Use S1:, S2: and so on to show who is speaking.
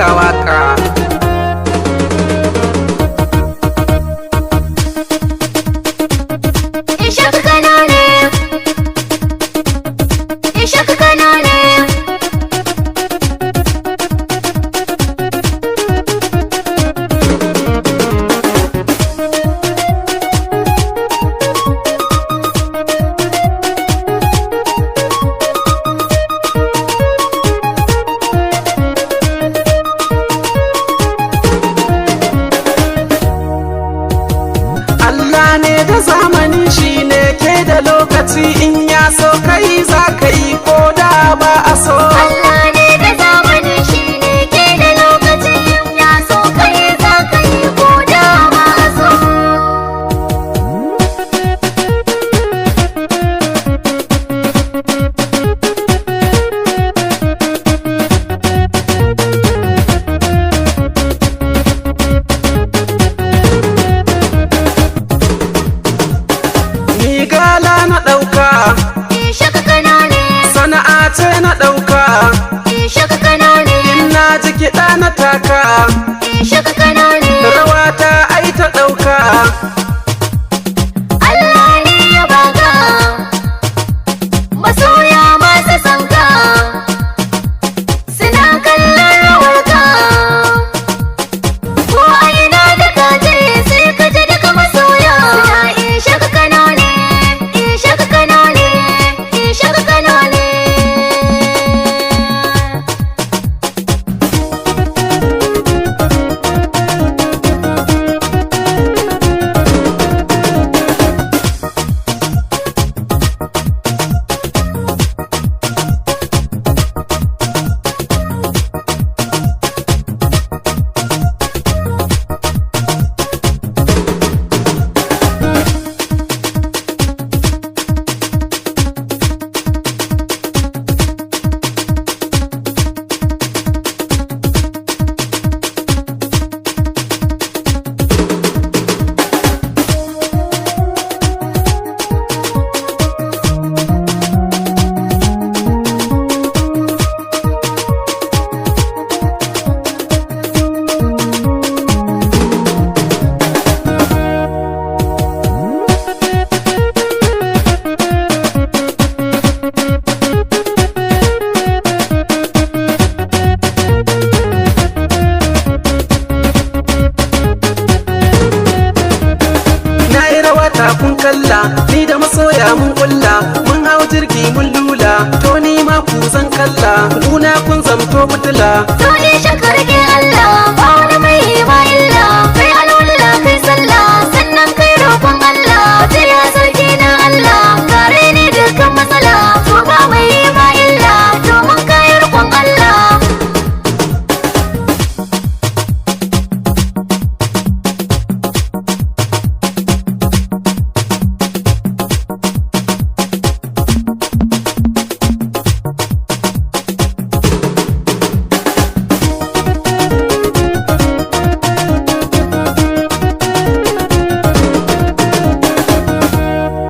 S1: Ga waka.
S2: Ishak Kano ne. Ishak Kano ne.
S1: Allah ne da zamani, shi ne ke da lokaci. In ya so kai za ka yi, ko da ba a so.
S2: Allah ne da zamani, shi ne ke da lokaci. Ya so kai za ka yi, ko da ba a so.
S1: Ni gala na ɗauka.
S2: Ishak Kano ne.
S1: Sana'a ce na ɗauka.
S2: Ishak Kano ne.
S1: In na ji kiɗa na taka.
S2: Ishak Kano ne.
S1: Rawa ta ai ta ɗauka.
S2: Allah ne ya baka masoya masu son ka, suna kallon rawarka. Ko a ina da ka je, sai ka ji duka masoya suna Ishak Kano ne, Ishak Kano ne, Ishak Kano ne.
S1: Na yi rawa ta kun kalla, ni da masoya mun kulla, mun hau jirgi mun lula. To ni ma ku zan kalla, guna kun zamto butula.
S2: To Ishak, rike